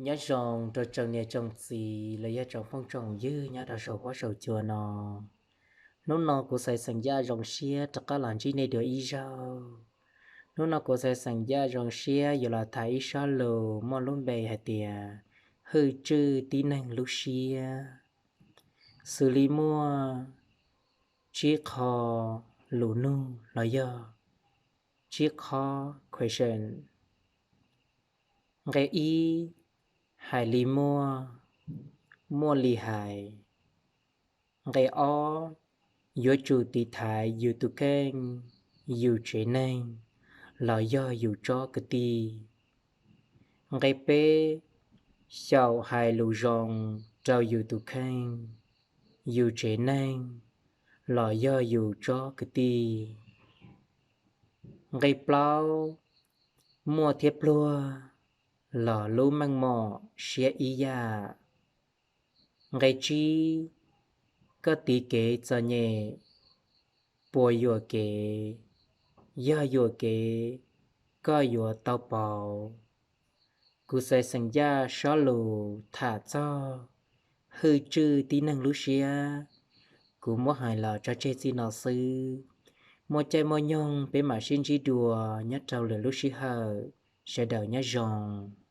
Nyob zoo rau tsoom niam tsoom txiv los yog tsoom phooj tsoom ywg nyob rau saum huab saum cua no. Hnub no kuv Xaiv Xeem Yaj zoo siab rov qab los ntsib nej dua ib zaug. Hnub no kuv Xaiv Xeem Yaj zoo siab yuav los tham ib sob lus muaj lub npe hais tias hwj tswj tib neeg lub siab. Xws li muaj tsib qho lus nug los yog tsib qho question. Nqe ib, hais li muaj, muaj li hais. Nqe ob, yuav tsum tiv thaiv yus tus kheej, yus tsev neeg los yog yus tsob kwv tij. Nqe peb, xyaum hais lus zoo rau yus tus kheej, yus tsev neeg los yog yus tsob kwv tij. Nqe plaub, muaj thiab pluag los lub meej mom siab ib yam. Nqe tsib, koj tiv kev txom nyem puas yuam kev? Yog yuam kev, koj yuav tau pauv. Kuv Xaiv Xeem Yaj sob lus tham txog hwj tswj tib neeg lub siab, kuv muab hais los tso tseg txij no xwb. Muaj caij muaj nyoog peb mam sib ntsib dua nyob rau lwm lub sij hawm. Sawv daws nyob zoo.